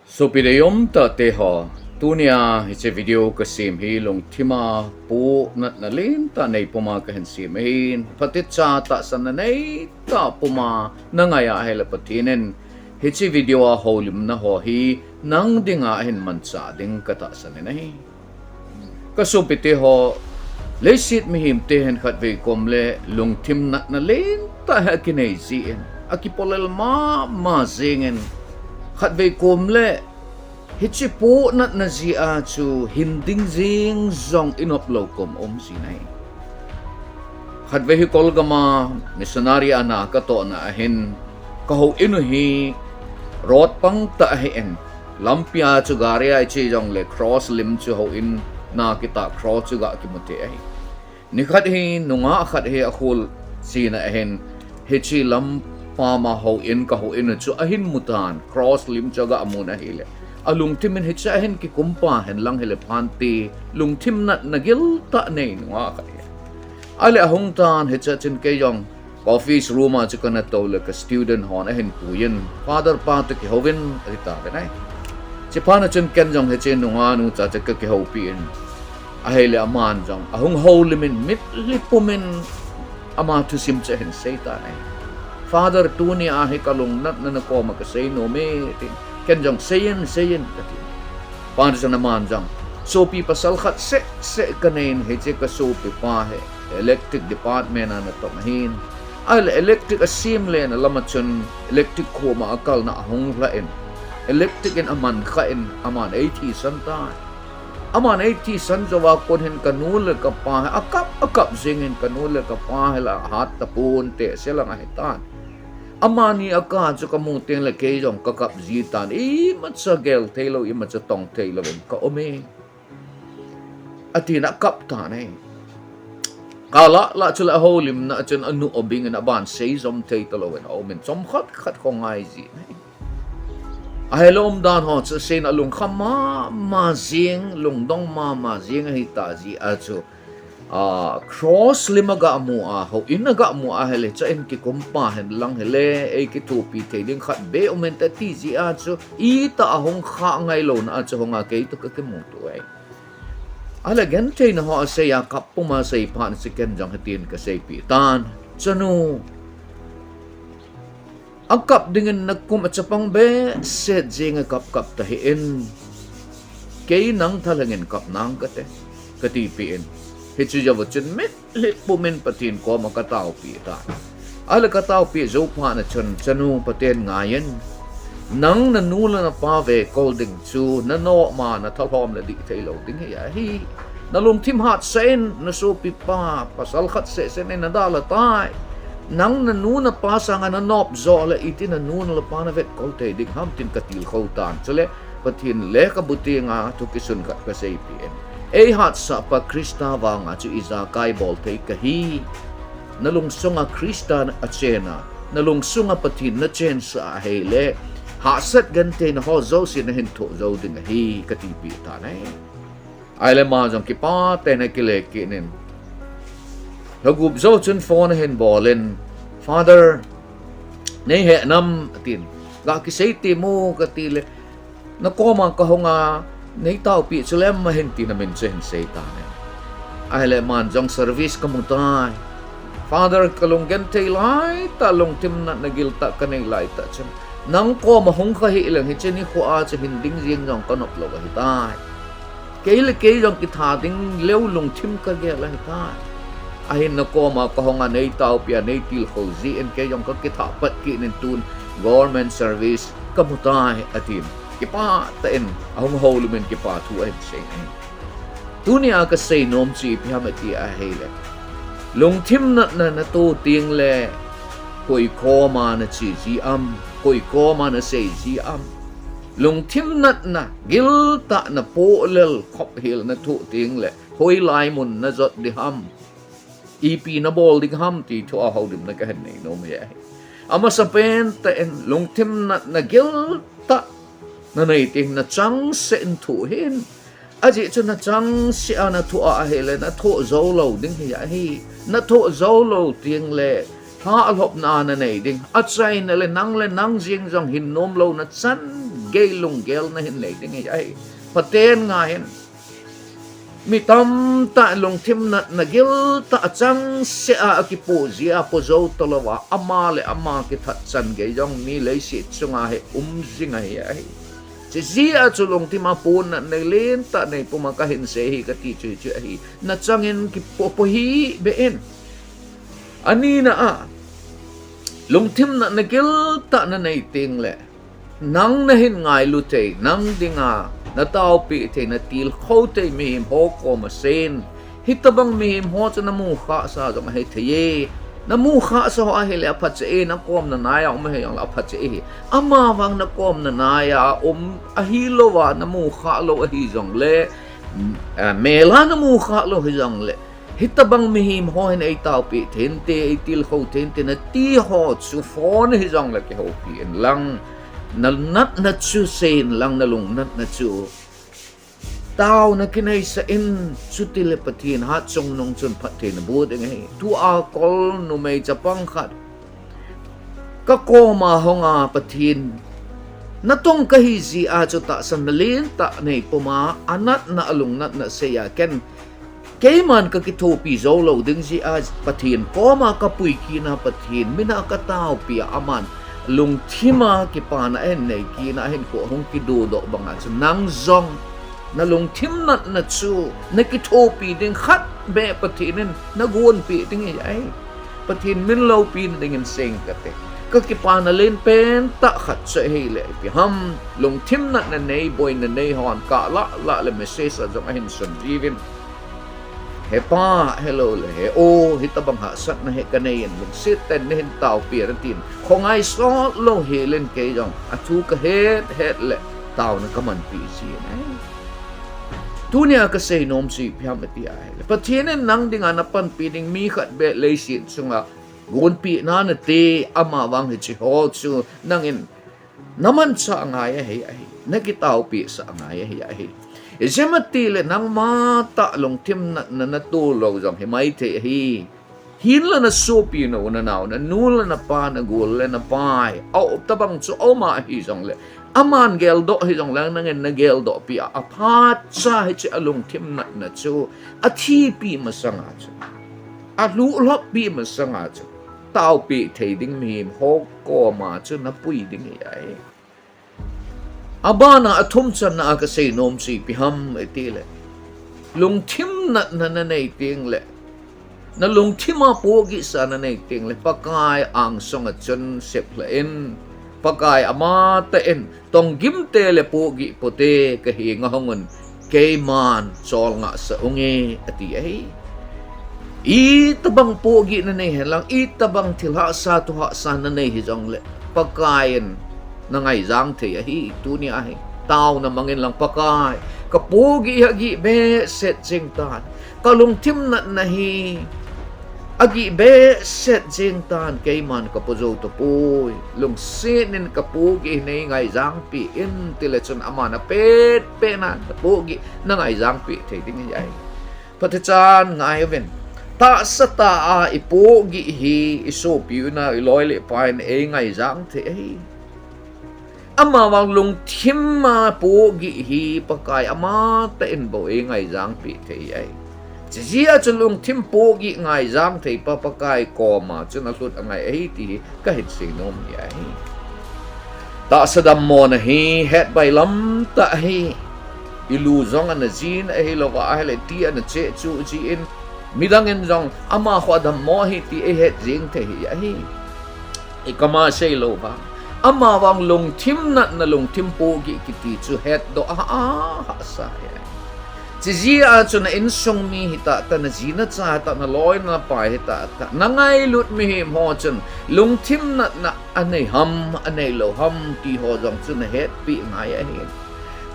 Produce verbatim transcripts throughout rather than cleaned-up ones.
Sopi deium tahte ho, tunia hiche video kasem hi lungthima pohnatna lentah nei puma kahin sem ahin, phatecha tahsanna neitah puma nangai a ahile Pathen in hiche video a houlimna ho hi nang dinga ahin manchah ding katahsan in ahi. Kasopite ho, leiset mihemte hin khatvei komle lungthim natna lentah hi akinei jin, akipolel mama jengin, khatvei komle hiche pohnatna jeh a chu hinding jeng jong inop lou kom um ji ahi. Khatvei hi Kolgam a missionary a na katohna ahin, kahouin u hi road pangtah ahin, lampia chu gari a iche jongle cross lim chu houin na kitah cross chu ga kimu thei ahi. Nikhat hi nungah khat hi akhol jin ahin, hiche lampam a houin kahouin u chu ahin mutan, cross lim chu aga mun ahile, alungthim in hiche ahin kikumpa henlang hile phante, lungthim natna giltah nei nungah khat hi. Ahile ahung tan, hiche chun kei jong office room a chu kana toule ka student hon ahin puiyin, Father pa toh kihouvin, ati tauvin ahi. Chuphat chun ken jong hiche nungah nu cha chu kakihoupi in, ahile aman jong ahung houlim in mitlhi pumin ama thusim chu ahin seitan ahi. Father, tunia hi kalungnatna nakoma kasei nome, tin. Ken jong seiyin, seiyin, kati. Father chun aman jong, sopi pasal khat sehseh kaneiyin, hiche kasopipa hi electric department a natong ahin, ahile electric asemlena lama chun electric khoma akalna ahung lhan, electric in aman khan aman eithisan tai. Aman eithisan jouva kon hin kanu le kapa hi akap akap jengin, kanu le kapa hi la ahat taponte, selang ahitan. Amani akap chu kamu tengle kei jong kakap jitan, imacha gel theilou, imacha tong theilouvin kaume, atin akap tan ahi. Kal a lah chule ahoulimna chun anu obingin aban seijom thei talouvin aumin, chomkhat khat khongai jin ahi. Ahile umdan ho chu aseina alungkham mama jeng, lungdong mama jeng ahita jeh a chu, cross lim aga mu a, houin aga mu a ahile, cha in kikumpa henlang hile eikithopi thei ding khat beh um inte ati jeh a chu, itih a hung kha ngailouna a chu hunga kei toh kakimuto ahi. Ahile gentheina ho asei a kap puma asei phat chun ken jong hitin kaseipeh tan, chanu, akap dingin nakum a chapang behseh jeng a kap kap tahih in, kei nang thalhengin kap nang kate, katipeh in. Hiche jouva chun mitlhi pumin Pathen koma kataopi tan. Ahile kataopi jou phat chun, chanu, Pathen ngaiyin, nang nanu le napa vekol ding chu nanop ma nathalhom le dih theilou ding hi ahi. Nalungthim hatsah in, nasopipa pasal khat sehseh in nadalha tai. Nang nanu napa sanga nanop joh le iti nanu napa navetkol thei ding ham, tin katilkhou tan. Chule Pathen lekhabu tenga thu kisun khat kaseipeh in, eihatsahpa Christa vanga chu ijakai bol thei kahi. Nalungsunga Christa achen a, nalungsunga Pathen nachensah ahile, hahsat gentheina ho jouse nahin thoh jou ding ahi, katipeh tan ahi. Ahile ama jong kipah tah in akile kit in, lhagup jou chun phone ahin bolin, Father, neihe nam, atin. Ga kisei temo, katile, nakoma kahunga neitaopeh chulem ahin, tin amin chu ahin seitan ahi. Ahile aman jong, service kamu tai, Father, kalunggenthei laitah, lungthim natna giltah kanei laitah chun, nang koma hung kahih leng hiche nikho a chu hinding jeng jong kanop lou ahitai. Kei le kei jong kitha ding leu lungthim kagel ahitai. Ahin nakoma kahunga neitaopeh a neitilkhou jeh in kei jong kakithah pat kit in tun government service kamu tai, atin. Kipah tah in ahung houlim in kipa thu ahin sei ahi. Tunia kasei nom chu ipi ham iti ahile, lungthim natna nato tengle, koi koma nache ji am, koi koma nasei ji am? Lungthim natna giltah napohlel khophel nathoh tengle, hoilai mun najot ding ham, ipi nabol ding ham ti thu a houlimna kahin nei nom ahi. Amasapen tah in lungthim natna giltah nanei teng nachangseh in thoh hih in. Ajeh chu nachangseh a nathoh a ahile nathoh joulou ding hi ahi. Nathoh joulou tengle lha alhopna a nanei ding, achaina le nang le nang jeng jong hin nomlouna chan gei lunggel nahin nei ding ahi. Pathen ngaiyin, mi tamtah lungthim natna giltah a changseh a akipoh jeh a po jou talou a, ama le ama kithat chan gei jong mi leiset chunga hi um jing ahi. Hiche jeh a chu lungthim a po natna lentah nei puma kahin sei ahi kati chu hichu ahi. Nachangin kipoh pohih beh in. Anina a, lungthim natna giltah nanei tengle, nang nahin ngailu thei, nang dinga nataopeh thei, natilkhou thei mihem ho koma seiyin. Hitobang mihem ho chu namu khahsa jong ahithei e. Namu khahsa ho ahile apha cheh e, nakom nanai a um ahi jongle apha cheh ahi. Amavang nakom nanai a um ahilouva namu khah lou ahi jongle, mel a namu khah lou hijongle, hitobang mihem ho hin eitaopeh theinte, eitilkhou theinte nati ho chu phone hijongle kihoupi inlang, nanatna chu seiyin lang, nalungnatna chu taona kineisah in, chutile Pathen hatchungnung chun phatthei naboh ding ahi. Tua kol numei chapang khat kakoma hung a, Pathen natong kahi jeh a chu tahsanna lentah nei puma, anatna alungnatna seiya ken, keiman kakithopi jou lou ding jeh a Pathen koma kapui kit a, Pathen mina kataopi a, aman lungthima kipana ahin nei kit a, ahinkho ahung kidodoh banga chu nang jong nalungthim natna chu nakithopi ding khat beh Pathen in nagonpeh ding ahi. Pathen min loupina dingin seiyin kate. Kakipana lenpen tah khat chu ahile ipi ham, lungthim natna nei, boina nei hon kalah lah le message a jong ahin sun jiuvin, He pa, helou le he o, hitobang hahsatna hi kanei in, lungset tah in nahin taopi in atin, khongai sot lou hel in kei jong athu kahet het le taona kamanpi jin ahi. Tunia kasei nom chu ipi ham ati ahile, Pathen in nang dinga napanpi ding mi khat beh leiset chunga gonpeh nanate, amavang hiche ho chu nangin namanchah ngai ahi, ahi, nakitaopeh sah ngai ahi, ahi. Ijemtia tile nangma tah lungthim natna nato lou jong himai thei ahi. Hinla nasopi, nau, nanao, nanu le napa, nagol le napai, aum tobang chu aum ahi jongle, aman geldoh hijongle nangin nageldohpi a, aphatcha hiche alungthim natna chu athipi masanga chu, alhuhlhoppi masanga chu taopeh thei ding mihem ho koma chu napui ding ahi. Abana athum channa a kasei nom chu ipi ham itile, lungthim natna nanei tengle, nalungthima pohgihsa nanei tengle, Pakai angsunga chun seplhah in, Pakai amatah in tonggimte le pohgih pote kahenga hungun, keiman cholngahsah unge ati ahi. Itobang pohgih nanei henlang, itobang thil hahsa thu hahsa nanei hijongle, Pakai in nangaijang thei ahi. Tunia hi taona mangin lang, Pakai, kapohgih hi agih behseh jeng tan, kalungthim natna hi agih behseh jeng tan, keiman kapo jou tapoi, lungset in kapohgih hi neingaijanpeh in tile chun aman apetpet nan napohgih nangaijangpeh thei ding ahi. Phatechan ngaiuvin, tahsa tah a ipohgih hi isopi unau, iloi le pai in eingaijang thei ahi. Amavang lungthima pohgih hi Pakai amatah in bou eingaijangpeh thei ahi. Chujeh a chu lungthim pohgih ngaijang theipa Pakai koma chun alhut angai ahi ti hi kahin sei nom ahi. Tahsa dammona hi het bailam tah ahi. Ilu jong ana jin ahilouva ahile ti ana cheh chu jin, midangin jong amaho adammo ahi ti eihet jeng thei ahi. Ikama seilou vang, amavang lungthim natna, lungthim pohgih kiti chu hetdoh a, ahahsa ahi. Chujeh a chu na insung mi hitahtah, naji nacha hitah, naloi napai hitahtah, nangailut mihem ho chun lungthim natna anei ham, aneilou ham ti ho jong chu nahetpeh ngai ahi.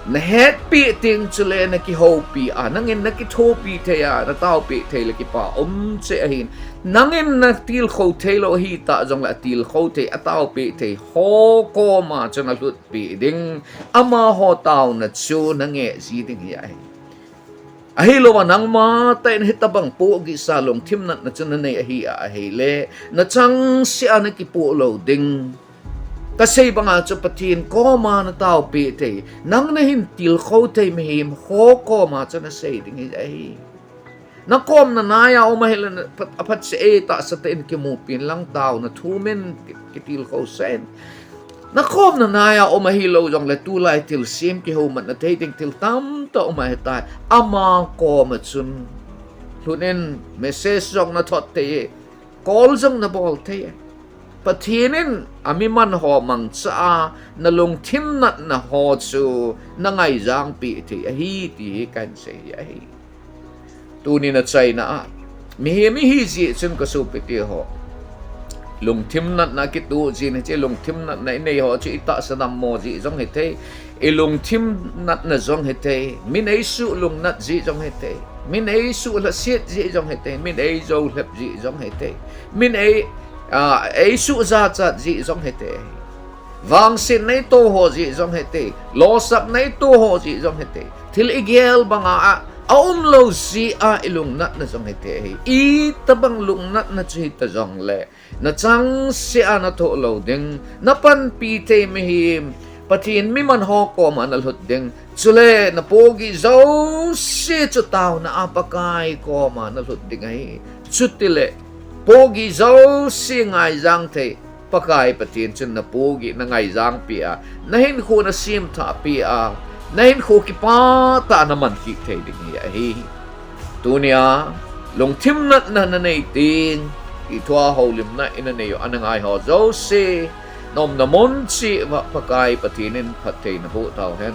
Nahetpeh teng chule nakihoupi a, nangin nakithopi thei a, nataopeh thei le kipa um cheh ahin. Nangin natilkhou theilou ahitah jongle atilkhou thei, ataopeh thei ho koma chun alhutpeh ding, amaho taona chu nangeh ji ding ahi. Ahilouva nangmatah in hitobang pohgihsa lungthim natna chu nanei ahi a ahile, nachangseh a nakipoh lou ding. Kasei banga chu Pathen koma nataopi thei, nang nahin tilkhou thei mihem ho koma chu nasei ding hi ahi. Nakomna naiya um ahile, aphat, aphatse e, tahsa tah in kimupi inlang taona thumin ki, kitilkhou sah in. Nakomna naiya um ahilou jongle tulai thilsem kihoumatna thei ding thil tamtah um ahitai. Ama koma chun lhun in message jong nathot thei e, call jong nabol thei e. Pathen in ami man ho mangcha a nalungthim natna ho chu nangaijangpi thei ahi ti hi kahin sei ahi. Tuni nachaina a, mihem ihi jeh chun kasopite ho, lungthim natna kitoh jin hiche lungthim natna inei ho chu itahsa dammo jeh jong hithei, ilungthim natna jong hithei, min eisuh lungnat jeh jong hithei, min eisuh lhaset jeh jong hithei, min eijoulhep jeh jong hithei, min ei, a, eisuh jachat jeh jong hithei. Vangsetna itoh ho jeh jong hithei, losapna itoh ho jeh jong hithei, thil igel banga a, aumlou jeh a ilungnatna jong hithei ahi. Itobang lungnatna chu hita jongle, nachangseh a nathoh lou ding, napanpi thei mihem, Pathen mi man ho koma nalhut ding, chule napohgih jouse chu taona a Pakai koma nalhut ding ahi. Chutile, pohgih jouse ngaijang thei Pakai Pathen chun napohgih nangaijangpi a, nahinkho nasemthahpi a, nahinkho kipah tah a naman kit thei ding hi ahi. Tunia lungthim natna nanei teng, kithua houlimna inanei u anangai ho jouse, naumna mun cheh uva Pakai Pathen in phatthei naboh tauhen.